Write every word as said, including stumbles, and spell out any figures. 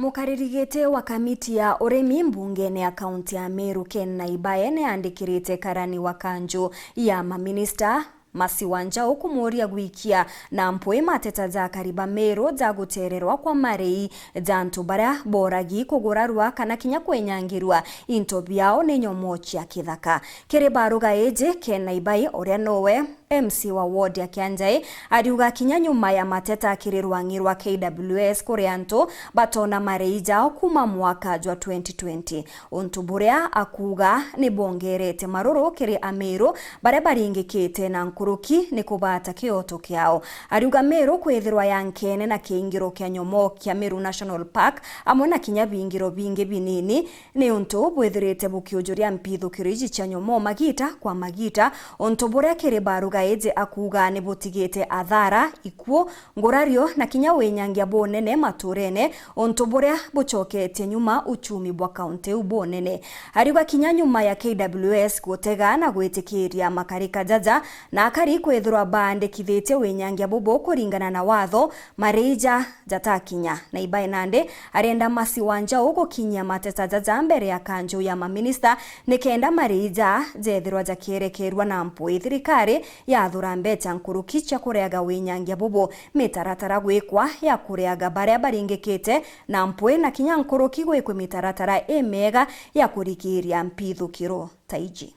Mukariri giti wa kamiti ya urimi mbungene ya kaunti ya Meru, Ken Naibae, niandikirite karani wa kanju ya maminista Mercy Wanjau kumuuria gwikia na mpwi mateta ja akari ba Meru ja gutererwa kwa marei ja antu baria boragi, kugurarwa kana kinya kwenyangirwa into biao ni nyomo cia kithaka. Kiri baruga iji, Ken Naibae, uria nowe M C wa ward ya Kianjai, ariuga kinya nyuma ya mateta kiri rwang'i rwa K W S kuri antu batona marei jao kuma mwaka jwa twenty twenty, untu buria akuuga ni bwongerete maruru kiri Ameru baria baringikite na nkuruki ni kubata kioto kiao. Ariuga Meru kwithirwa ya nkene na kiingiro kia nyomo kia Meru National Park amwe na kinya biingiro bingi binini, ni untu bwithirite bukiujuria mpithukiro iji cia nyomo magita kwa magita, untu buria kiri baruga iji akuuga ni butigite athara, ikuu, ngurario na kinya winyangia bunene maturene, untu buria bucoketie nyuma uchumi bwa kaunti iu bunene. Ariuga kinya nyuma ya K W S gutega na gwitikiria makarika jaja na akari kwithirwa baandikithitie winyangia bubu kuringana na watho, marei ja jatakinya. Naibae nandi arenda Mercy Wanjau gukinyia mateta jaja mbere ya kanju ya maminista, nikenda marei ja jethirwa jakierekerua na mpwi thirikari yathura mbecha nkuruki cia kureaga winyangia bubu, mitaratara gwikwa ya kureaga baria baringikite na mpwi, na kinya nkuruki gwikwe mitaratara imiega ya kurigiria mpithukiro ta iji.